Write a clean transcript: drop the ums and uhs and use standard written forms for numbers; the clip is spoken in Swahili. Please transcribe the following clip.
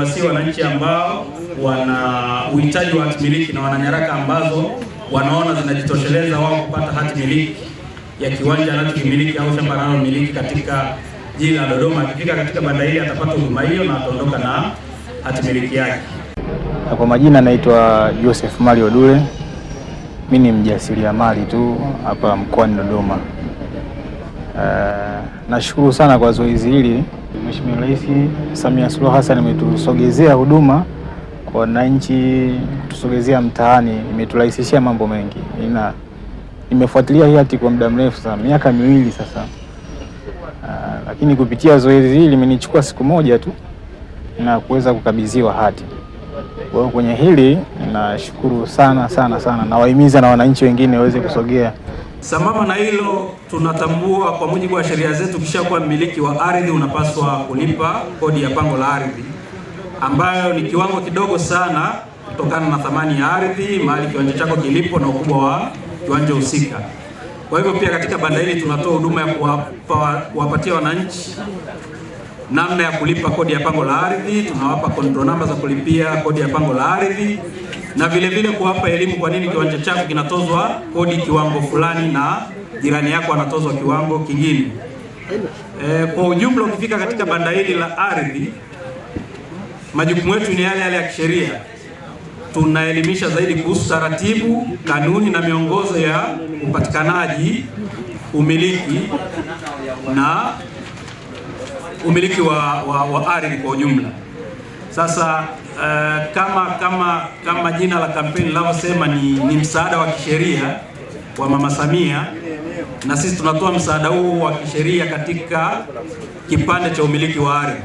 Tukiwasihi wananchi ambao wana uhitaji wa hati miliki na wana nyaraka ambazo wanaona zinajitosheleza wao kupata hati miliki ya kiwanja anachokimiliki au shamba analomiliki katika jiji la Dodoma, akifika katika banda hili atapata huduma hiyo na ataondoka na hati miliki yake. Na kwa majina naitwa Joseph Mario Dule, mimi ni mjasiriamali tu hapa mkoani Dodoma. Nashukuru sana kwa zoezi hili. Mheshimiwa Rais Samia Suluhu Hassan ametusogezea huduma kwa wananchi, kutusogezea mtaani, imeturahisishia mambo mengi. Nimefuatilia hii hati kwa muda mrefu sana, miaka 2 sasa. Lakini kupitia zoezi hili limenichukua siku moja tu na kuweza kukabidhiwa hati. Kwa hiyo kwenye hili nashukuru sana sana sana, nawahimiza na wananchi wengine waweze kusogea. Sambamba na hilo, tunatambua kwa mujibu wa sheria zetu, ukishakuwa mmiliki wa ardhi unapaswa kulipa kodi ya pango la ardhi ambayo ni kiwango kidogo sana kutokana na thamani ya ardhi, mahali kiwanja chako kilipo na ukubwa wa kiwanja husika. Kwa hivyo pia katika banda hili tunatoa huduma ya kuwapatia wananchi namna ya kulipa kodi ya pango la ardhi, tunawapa control number za kulipia kodi ya pango la ardhi na vile vile kuwapa elimu kwa nini kiwanja chako kinatozwa kodi kiwango fulani na jirani yako anatozwa kiwango kingine. Kwa ujumla ukifika katika banda hili la ardhi, majukumu yetu ni yale yale ya kisheria. Tunaelimisha zaidi kuhusu taratibu, kanuni na miongozo ya upatikanaji, umiliki na umiliki wa ardhi kwa ujumla. Sasa kama jina la kampeni linavyosema ni msaada wa kisheria wa Mama Samia, na sisi tunatoa msaada huu wa kisheria katika kipande cha umiliki wa ardhi.